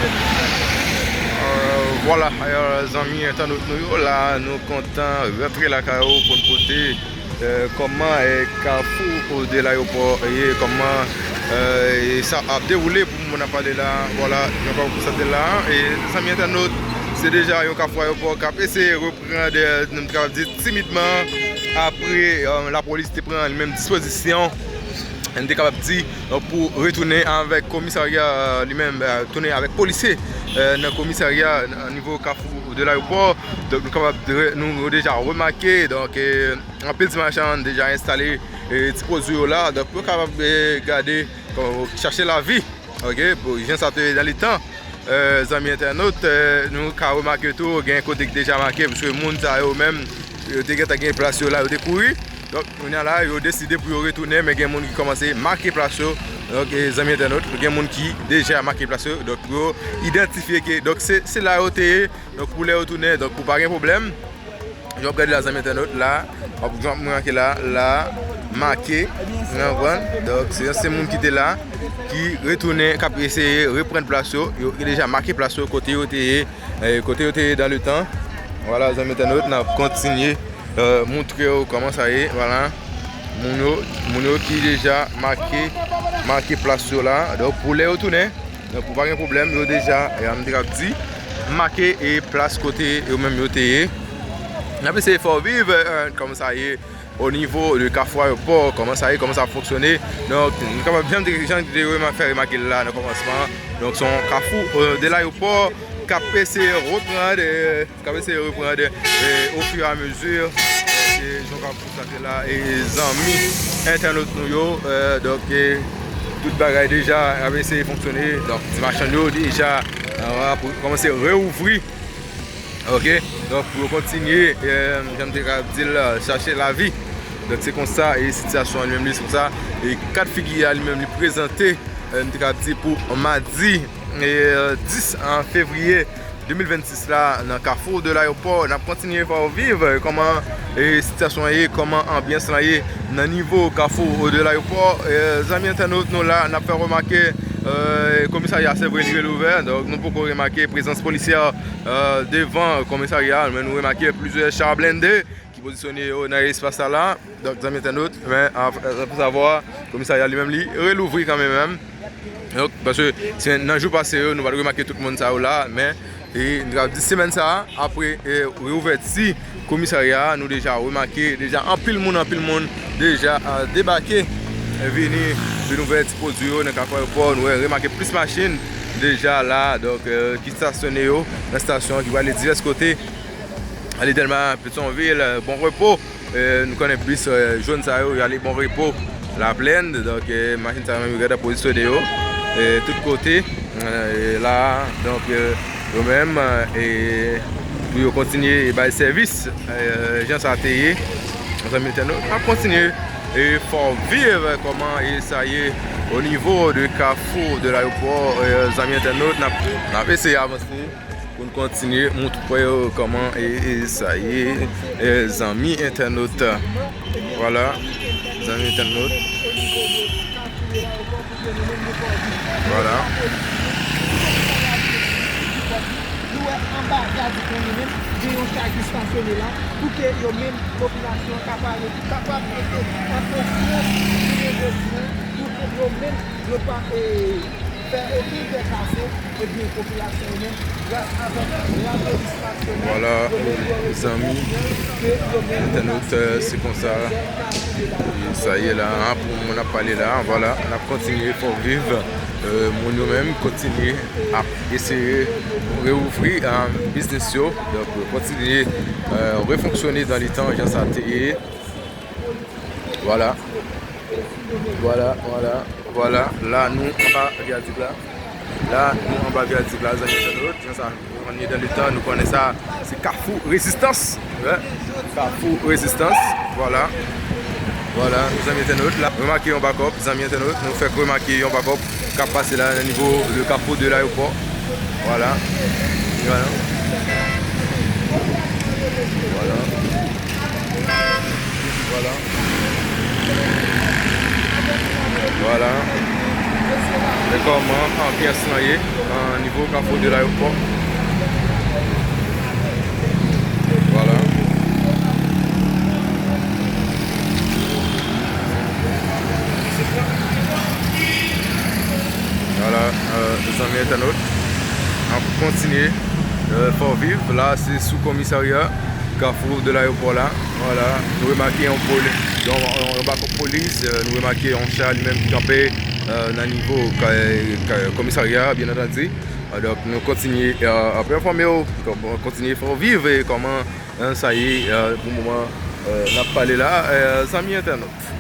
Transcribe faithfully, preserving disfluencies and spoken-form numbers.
Euh, vwala, euh, zanmi entènot nou yo, la nou kontan rantre lakay ou pou n pote, euh, kòman, euh, kafou de layopò ye, kòman, euh, e sa ap dewoule pou moman n ap pale la. Vwala, jan w ka konstate la, e zanmi entènot, se deja yon kafou ayopò k ap eseye reprann, euh, nou kapab di timidman, apre, euh, lapolis te pran li menm dispozisyon, nou te kapab di, donk, pou retounen avèk komisarya, euh, li menm, euh, tounen avèk polisye, euh, nan komisarya, nan nivo kafou de layopò. Donk, nou kapab re-, nou, nou deja remake, donk, euh, anpil ti machann deja enstale, euh, ti pwodui yo la. Donk, pou yo kapab, euh, gade, kòman, chache lavi. Ok, bon, jan sa te ye nan letan, euh, zanmi entènot, euh, nou ka remake tou, gen kote ki deja make, paske moun sa yo menm, yo te gentan gen plas yo la, yo te kouri. Donk, kounye a la, yo deside pou yo retounen, men gen moun ki kòmanse make plas yo. Donk, e, zanmi entènot, gen moun ki deja make plas yo. Donk, yo idantifye ke, donk, se, se la yo te ye. Donk, pou lè yo tounen, donk, pou pa gen pwoblèm, jan w ap gade la, zanmi entènot, la, w ap, jan w ap remake la, la, make, w konprann? Donk, se ansyen moun ki te la, ki retounen, k ap eseye reprann plas yo, yo deja make plas yo, kote yo te ye, eh, kote yo te ye dan le tan. Vwala, zanmi entènot, n ap kontinye, eh, montre w kòman sa ye, vwala. Moun yo, moun yo ki deja make, make plas yo la. Donk, pou lè yo tounen, donk, pou pa gen pwoblèm, yo deja, eh, m te kab di, make, eh, plas kote yo menm yo te ye. N ap eseye fè w viv, eh, kòman sa ye, o nivo de kafou ayopò, kòman sa ye, kòman sa ap fonksyone. Donk, nou kapab, jan m te, jan m te rema-, fè remake l la nan kòmansman. Donk, se yon kafou, euh, de layopò k ap eseye reprann, euh, k ap eseye reprann, euh, au fur et à mesure. E jan w ka konstate la, e zanmi entènot nou yo, euh, donk, e tout bagay deja ap eseye fonksyone. Donk, ti machann yo deja, euh, ap kòmanse reouvri. Ok, donk pou yo kontinye, eh, jan m te ka di l, chache lavi. Donk se konsa, e sitiyasyon an li menm li se konsa. E kad figi a li menm li prezante, eh, m te ka di pou madi, eh, dis fevriye de mil vennsis la, nan kafou de layopò, n ap kontinye fè w viv, eh, kòman, eh, sitiyasyon an ye, kòman anbyans lan ye nan nivo kafou de layopò. Eh, zanmi entènot nou la, n ap fè remake, eh, komisarya se vre li relouvè, donk nou poko remake prezans polisyè euh, devan komisarya a, men nou remake plizyè cha blende ki pozisyone yo nan espas sa la. Donk, zanmi entènot, men, a, a, pou savwa, komisarya li menm, li relouvri kanmenm menm. Donk, paske se nan jou pase yo, nou pa t remake tout moun sa yo la, men, e, nou ka di semèn sa a, apre, e, reouvèti komisarya a, nou deja remake, deja anpil moun, anpil moun deja, a, debake, e, vini, vin ouvè ti pwodui yo nan kafou ayopò, nou remake plis machin deja la, donk, e, ki stasyone yo nan estasyon ki prale divès kote. Ale Dèlma, Petyonvil, Bon Repo. E, nou konnen bis, e, jòn sa yo, y ale Bon Repo, Laplèn. Donk, e, machin sa yo menm, yo gentan pozisyone yo, e, tout kote, e, la. Donk, e, yo menm, e, pou yo kontinye bay sèvis, e, jan sa te ye. Zanmi entènot, n ap kontinye, e, fè w viv kòman e sa ye o nivo de kafou de layopò, e, zanmi entènot, n ap, n ap eseye avanse. Pou n kontinye montre w kòman e, e sa ye, e, zanmi entènot. Vwala, zanmi entènot. Vwala. Nou wè anba vyadiklan li menm, gen yon cha ki stasyone la, pou ke yo menm, popilasyon, kapab, kapab mete an konfyans, pou yo menm, yo pa, e, fè okenn tèt kase, ebyen, popilasyon yo menm, gras avèk lapolis nasyonal, vwala, yo menm, yo zanmi entènot, se konsa sa ye la, a, pou moman n ap pale la, vwala, n ap kontinye fè w viv, e, moun yo menm kontinye ap eseye reouvri, e, biznis yo, donk, kontinye, e, refonksyone dan letan jan sa te ye. Vwala. Vwala, vwala, vwala. La, nou anba vyadik la. La, nou anba vyadik la, zanmi entènot. Jan sa, nou konn ye dan letan, nou konnen sa, se Kafou Rezistans. Wi. Kafou Rezistans. Vwala. Vwala, zanmi entènot la. Remake yon bakòp, zanmi entènot. Nou fèk remake yon bakòp k ap pase la nan nivo de kafou de layopò. Vwala. Vwala. Vwala. Vwala. Vwala. Men kòman anbyans lan ye nan nivo Kafou de Layopò. Vwala. Vwala, euh, zanmi entènot, n ap kontinye, euh, fè w viv. La, se sou komisarya Kafou de Layopò la. Vwala, nou remake yon poli-, yon, yon, yon bako polis, euh, nou remake yon cha li menm ki kanpe, euh, nan nivo ka-, ka-, komisarya, byen antandi. Ah, donk, nou kontinye, euh, ap enfòme w, kon-, kontinye fè w viv, e kòman, euh, sa ye, euh, pou moman, euh, n ap pale la, euh, zanmi entènot.